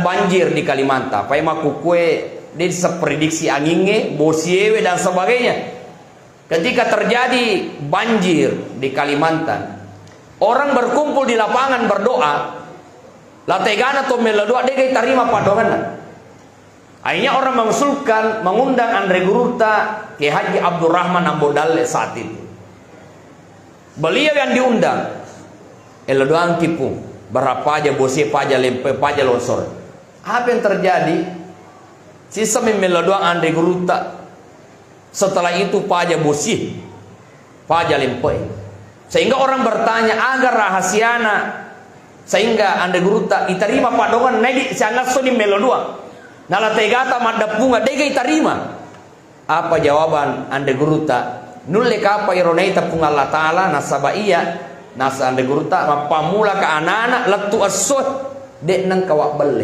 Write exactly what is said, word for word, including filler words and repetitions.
banjir di Kalimantan, pai makkukue de seprediksi angingnge, bosiewe dan sebagainya. Ketika terjadi banjir di Kalimantan, orang berkumpul di lapangan berdoa, la tegana to mello doa degai tarima paddoangenna. Akhirnya orang mengusulkan mengundang Anre Gurutta Kiai Haji Abdurrahman Ambo Dalle saat itu. Beliau yang diundang. Ello doangki pung, bara paja bosie, paja lempe, paja longsor. Apa yang terjadi? Sisami mello doang Anre Gurutta. Setelah itu paja bosie, paja lempe. Sehingga orang bertanya, aga rahasiana sehingga Anre Gurutta itarima paddoangenna, naidi siangassoni mello doang. Nala tegata maddeppunga, dega itarima. Apa jawaban Anre Gurutta? Nulle kapa iro naita Puang Allah Ta'ala, nasaba iya, nasa Anre Gurutta, mappammula ka anana lettu esso, de nengka wabbelle.